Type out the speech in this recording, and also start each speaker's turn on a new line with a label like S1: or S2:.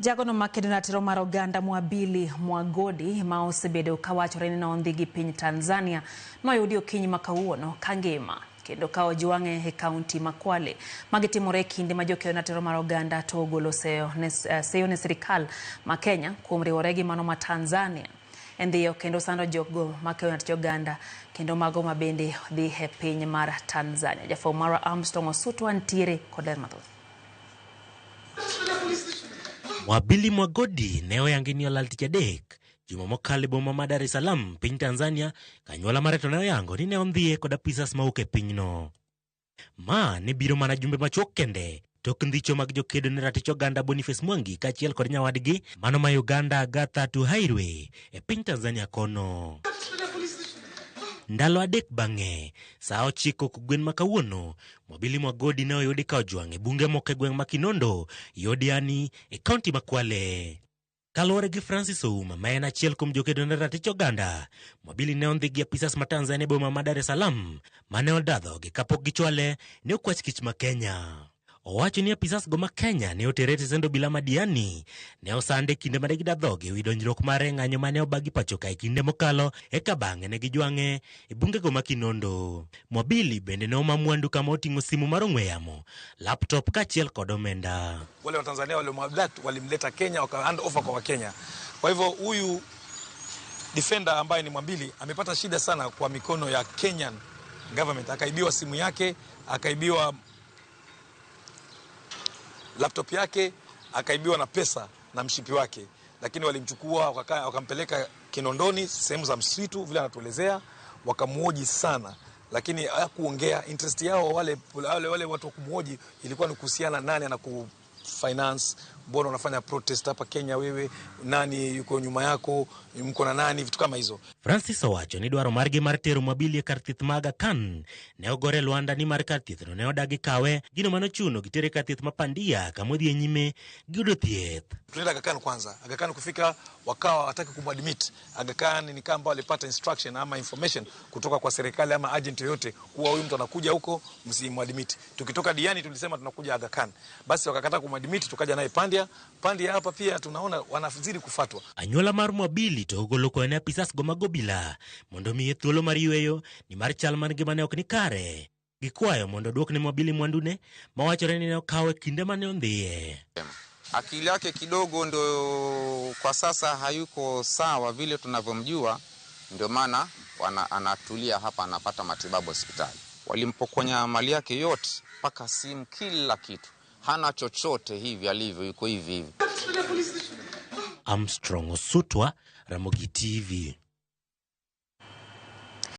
S1: Jagono makedo ratiro mar oganda Mwabili Mwagodi ma osebedo kawachore ni nondhi gi piny Tanzania noyudi okinyi ma kawuono ka ngima kendo ka ojwang'e e kaunti ma Kwale. Magi timore e kinde ma jokedo ratiro mar oganda to ogolo seyo ne, seyo ne sirikal ma Kenya kuom riwore gi mano ma Tanzania e ndhiyo kendo sando jogo makedo ratich oganda kendo mago ma bende dhi e piny mar Tanzania. Jafwambo marwa Armstrong Osutwa ntiere kod ler mathoth.
S2: Mwabili Mwagodi ne oyangi ni olal tich adek juma mokalo e boma ma Dar es Salaam, piny Tanzania, ka anyuola mare to ne oyango ni ne ondhiye kod apisas mawuok e pinyno. Ma ne biro mana jumbe machuok kende tok ndhicho mag jokedo ne ratich oganda Boniface Mwangi kaachiel kod nyawadgi mano ma Uganda Agatha Tuhairwe e piny Tanzania kono. Ndalo 3 bang'e, saa 9 kogwen ma kawuono, Mwabili Mwagodi ne oyudi ka ojwang' e bunge moko e gweng' ma Kinondo, yo Diani, e kaunti ma Kwale. Kaluwore gi Francis Ouma, ma en achiel kuom jokedo ne ratich oganda, Mwabili ne ondhi gi apisas ma Tanzania e boma ma Dar es Salaam, mane odadhogi kapok gichwale ne okwach kich ma Kenya. Owacho ni apisas go ma Kenya ne otere e tesend obila ma Diani, ne osande kinde mane gidadhogi e wi donjruok mare e ng'anyo mane obagi pacho ka e kinde mokalo, eka bang'e ne gijwang'e e bungego ma Kinondo. Mwabili bende ne oma mwandu kama oting'o simu mar ong'we yamo, laptop kaachiel kod omenda.
S3: Wale wa Tanzania waliomabdat walimleta Kenya waka hand over kwa Wakenya. Kwa hivyo huyu defender ambaye ni Mwabili amepata shida sana kwa mikono ya Kenyan government. Akaibiwa simu yake, akaibiwa laptop yake, akaibiwa na pesa na mshipi wake. Lakini walimchukua wakampeleka Kinondoni, sehemu za msitu vile anatuelezea, wakamuoji sana. Lakini hakuongea. Interest yao wale watu wa kumuoji ilikuwa ni kuhusiana nani anaku finance, mbona unafanya protest hapa Kenya wewe, nani yuko nyuma yako, mko na nani, vitu kama hizo.
S2: Francis owacho ni dwaro margi mar tero Mwabili e kar thieth ma Aga Khan ne ogore lwanda ni mar kar thieth no ne odagi kawe, gino mane ochuno gitere kar thieth ma Pandia kama odhi e nyime gi yudo thieth.
S3: Tulienda Aga Khan kwanza. Aga Khan kufika wakawa hawataki kumadmit. Aga Khan ni kama walipata instruction ama information kutoka kwa serikali ama agent yoyote kuwa huyu mtu anakuja huko msimuadmit. Tukitoka Diani tulisema tunakuja Aga Khan. Basi wakakataa kumadmit, tukaja naye Pandia. Pandia hapa pia tunaona wanazidi kufatwa.
S2: Anyuola mar Mwabili to ogolo kwayo ne apisas go mag obila mondo miye thuolo mar yweyo ni mar chal mar ngimane ok ni kare. Gikwayo mondo oduokne Mwabili mwandune mawachore ni ne okawe kinde mane ondhiye.
S4: Akili yake kidogo ndo kwa sasa hayuko sawa vile tunavyomjua, ndio maana anatulia hapa anapata matibabu hospitali. Walimpokonya mali yake yote mpaka simu, kila kitu. Hana chochote hivi alivyo, yuko hivi hivi.
S2: Armstrong Osutwa, Ramogi TV.